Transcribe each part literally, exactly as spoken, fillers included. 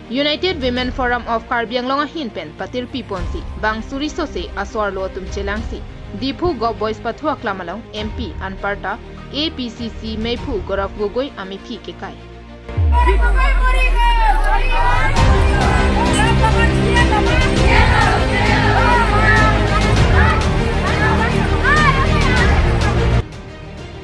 United Women Forum of Karbi Anglong ahin pen patirpi ponsi bang suri sose aso-arlo atum chelangsi Diphu Govt. Boys pathu aklam along M P anparta A P C C meiphu Gaurav Gogoi amephi kekai.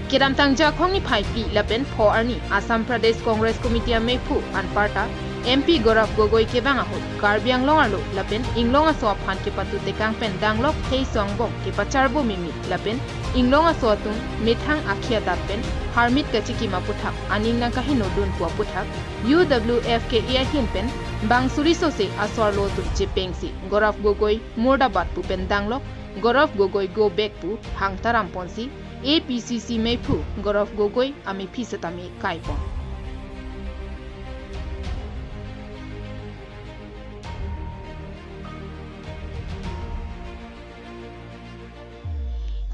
Kedamtang Jakhong niphai phli lapen pho arni Assam Pradesh Congress Committee ameiphu anparta M P Gaurav Gogoi kevang ahut Karbi Anglong arlo lapen inglong aso aphan kepatu tekang pen danglok thei so angbong kepacharbo mimi lapen inglong aso atum methang akhi adat pen harmit kachikim aputhak aning nangkaheno dun pu aputhak U W F K A ahin pen bang suri sose aso-arlo atum chepengsi Gaurav Gogoi murdabad pu pen danglok Gaurav Gogoi go back pu hang taram ponsi A P C C meiphu Gaurav Gogoi amephi setame kaipon.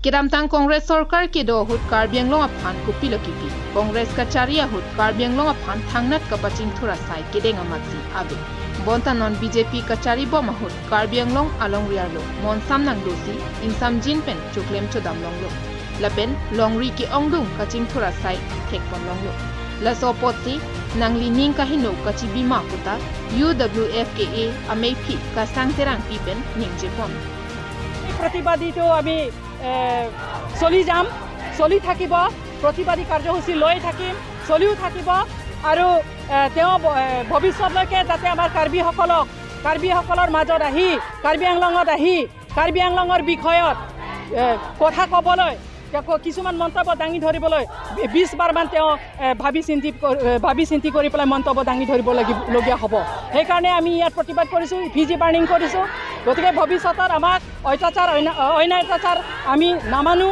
Kedamtang Congress sorkar kedo ahut Karbi Anglong aphan kopilo kipi. Congress kachari ahut Karbi Anglong aphan thangnat kapachingthur asai kedeng amatsi ave. Bonta non B J P kachari bom ahut Karbi Anglong alongri arlo monsam nangdosi ingsamjin pen choklem chodam longlo. Lapen longri ke-ongdung kachingthur asai thekpon longlo. Laso apotsi nangli ning kaheno kachibima puta U W F K A ameiphi Kasang Terangpi pen ningjepon. এই প্ৰতিবাদীটো আমি, এ, চলি যাম, চলি থাকিব। প্ৰতিবাদী কাৰ্যসূচী লৈ থাকিম, চলিও থাকিব। আৰু, এ, তেওঁ ভ-, এ, ভৱিষ্যতলৈকে যাতে আমাৰ কাৰ্বিসকলক, কাৰ্বিসকলৰ মাজত আহি, কাৰ্বি আংলঙত আহি, কাৰ্বি আংলঙৰ বিষয়ত, এ, কথা ক'বলৈ, তেওঁ ক-, কিছুমান মন্তব্য দাঙি ধৰিবলৈ বি-, বিশ বাৰমান তেওঁ, এ, ভাবি চিন্তি ক-, এ, ভাবি চিন্তি কৰি পেলাই মন্তব্য দাঙি ধৰিব লাগিব, লগীয়া হ'ব। সেইকাৰণে আমি ইয়াত প্ৰতিবাদ কৰিছোঁ, ইফিজি বাৰ্ণিং কৰিছোঁ। গতিকে ভৱিষ্যতত আমাক অত্যাচাৰ, অন্য-, অন্যায় অত্যাচাৰ আমি নামানো,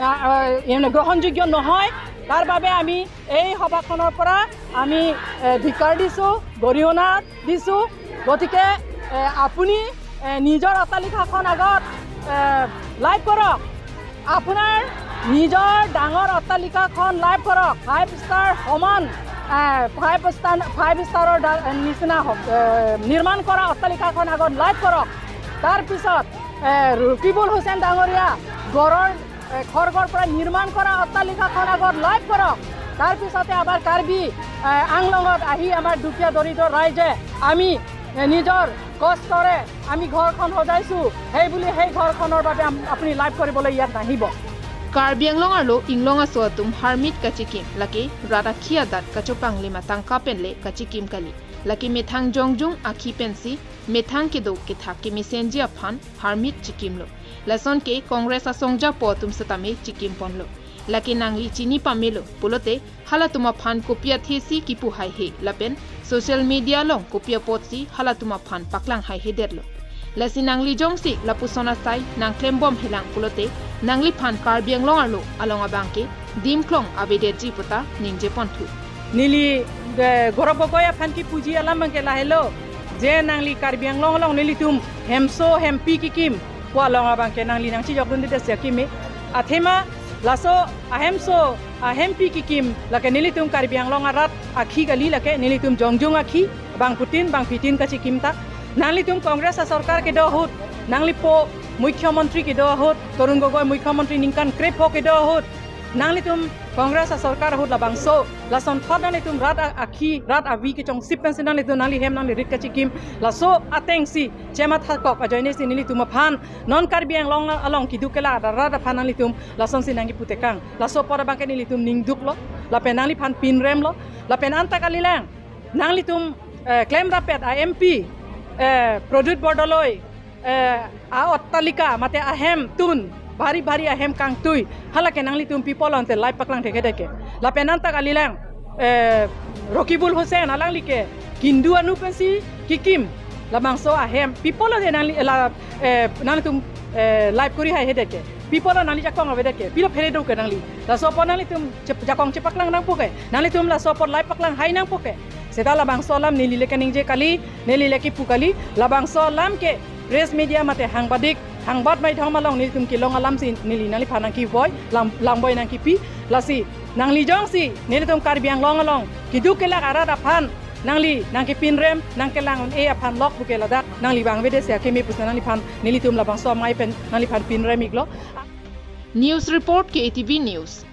আ, আ, এনে গ্ৰহণযোগ্য নহয়। তাৰ বাবে আমি এই সভাখনৰ পৰা আমি, এ, ধিক্কাৰ দিছোঁ, গৰিহণা দিছোঁ। গতিকে, এ, আপুনি, এ, নিজৰ অট্টালিকাখন আগত, এ, লাইভ কৰক। আপোনাৰ নিজৰ ডাঙৰ অট্টালিকাখন লাইভ কৰক। ফাইভ ষ্টাৰ সমান, এ, ফাইভ ষ্টাৰ, ফাইভ ষ্টাৰৰ ডা-, নিচিনা হওক, এ, নিৰ্মাণ কৰা অট্টালিকাখন আগত লাইভ কৰক। তাৰ পিছত, এ, ৰকিবুল হুছেইন ডাঙৰীয়া গড়ৰ, এ, খৰ্গৰ পৰা নিৰ্মাণ কৰা অট্টালিকাখন আগত লাইভ কৰক। তাৰ পিছতে আমাৰ কাৰ্বি, এ, আংলঙত আহি আমাৰ দুখীয়া দৰিদ্ৰ ৰাইজে আমি, এ, নিজৰ কষ্টৰে আমি ঘৰখন সজাইছোঁ, সেই বুলি সেই ঘৰখনৰ বাবে আম-, আপুনি লাইভ কৰিবলৈ ইয়াত নাহিব। Karbi Anglong arlo inglong aso atum harmit kachikim lake rat akhi adat kachopanglim atangka penle kachikim kali. Lake methang jongjung akhi pensi methang kedo kethak kemesenji aphan harmit chikimlo. Lason ke Congress asongjapo atum setame chikim ponlo. Lake nangli chini pamelo pulote halatum aphan kopi athesi kipu haihe lapen social media along kopi apotsi halatum aphan paklang haihedetlo. Lasi nangli jongsi lapuson asai nangklembom helang pulote nangliphan Karbi Anglong arlo along abangke dimklong avedetji puta ningjeponthu. Neli, eh, Gaurav Gogoi aphan kipuji alam abangke lahelo, je nangli Karbi Anglong along nelitum hemso hempi kikim pu along abangke nangli nangchijokdunde dasi akimi. Athema laso ahemso ahempi kikim lake nelitum Karbi Anglong arat akhi kali, lake nelitum jongjung akhi, bangphutin bangphitin kachikim ta. Nanglitum Congress asorkar kedo ahut, nanglipo Mukhyamantri kedo ahut, Tarun Gogoi Mukhyamantri ningkan krepho kedo ahut, nanglitum Congress asorkar ahut labangso lasonthot nanglitum rat a-, akhi, rat avi kechongsip pensi nanglitum nangli hem nangli rit kachikim. Laso atengsi chematha kok ajoinesi nelitum aphan non Karbi Anglong along keduk kelak arat aphan nanglitum lasonsi nangkipu tekang. Laso apot abangke nelitum ningduklo, lapen nangliphan pinremlo, lapen anta kalilang nanglitum, eh, klemrapet a-M P, eh, Pradyut Bordoloi, eh, a-ottalika mate ahemtun bhari bhari ahem kangtui, halake nanglitum pi pulo ante live paklang thekthedetke. Lapen anta kalilang, eh, Rokibul Hussain alanglike kindu anu pensi kikim labangso ahem, pi pulo de nangli la, eh, nanglitum, eh, live kori haihedetke. Pi pulo nangli jakong avedetke, pilo phere doke nangli. Laso apot nanglitum chep-, jakong chepaklang nangpo ke, nanglitum laso apot live paklang hai nangpo ke. Seta labangso alam nelile kaningje kali, nelile kipu kali, labangso alam ke press media mate hangbadik, hangbad maidhom along nelitum kelong alamsi neli nangliphan nangkivoi, lam, lamboi nangkipi, lasi nangli jongsi nelitum Karbi Anglong along keduk kelak arat aphan Nangli nangkepinrem, nangkelang un-e aphan lok puke ladak nangli bang vede sia keme pusi nangliphan nelitum labangso amei pen nangliphan pinrem iklo. News report, K A T V News.